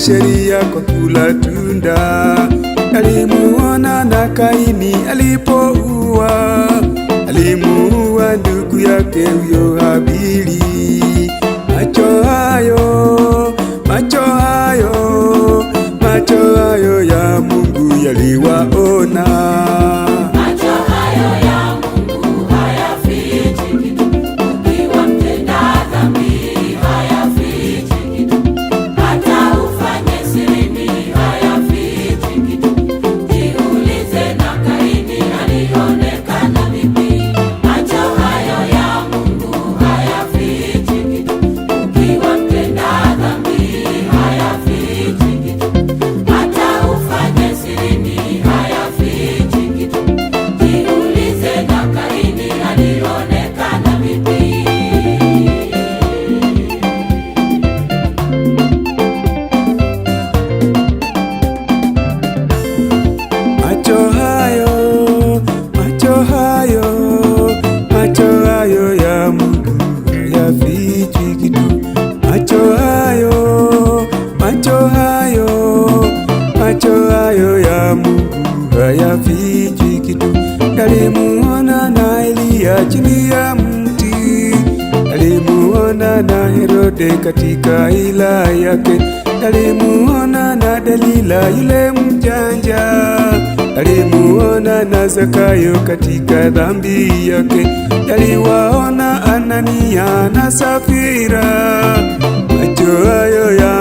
sheria kwa kula tunda. Alimuona na Kaini alipoua, alimuua ndugu yake huyo Habili. Macho hayo, macho hayo, macho hayo ya Mungu yaliwaona. Macho hayo ya Mungu hayafichi kitu, ukiwa mtenda dhambi hayafichi kitu, hata ufanye sirini hayafichi kitu. Jiulize na Kaini alionekana vipi? Macho hayo ya Mungu hayafichi kitu, ukiwa mtenda dhambi hayafichi kitu, hata ufanye sirini hayafichi kitu. Jiulize na Kaini alionekana vipi? Macho hayo, macho hayo, macho hayo ya Mungu hayafichi kitu. Macho hayo, macho hayo, macho hayo ya Mungu hayafichi kitu. Alimuona na Eliya chini ya mti, alimuona na Herode katika ila yake, alimuona na Delila yule mjanja, alimuona na Zakayo katika dhambi yake, aliwaona Anania na Safira. Macho hayo ya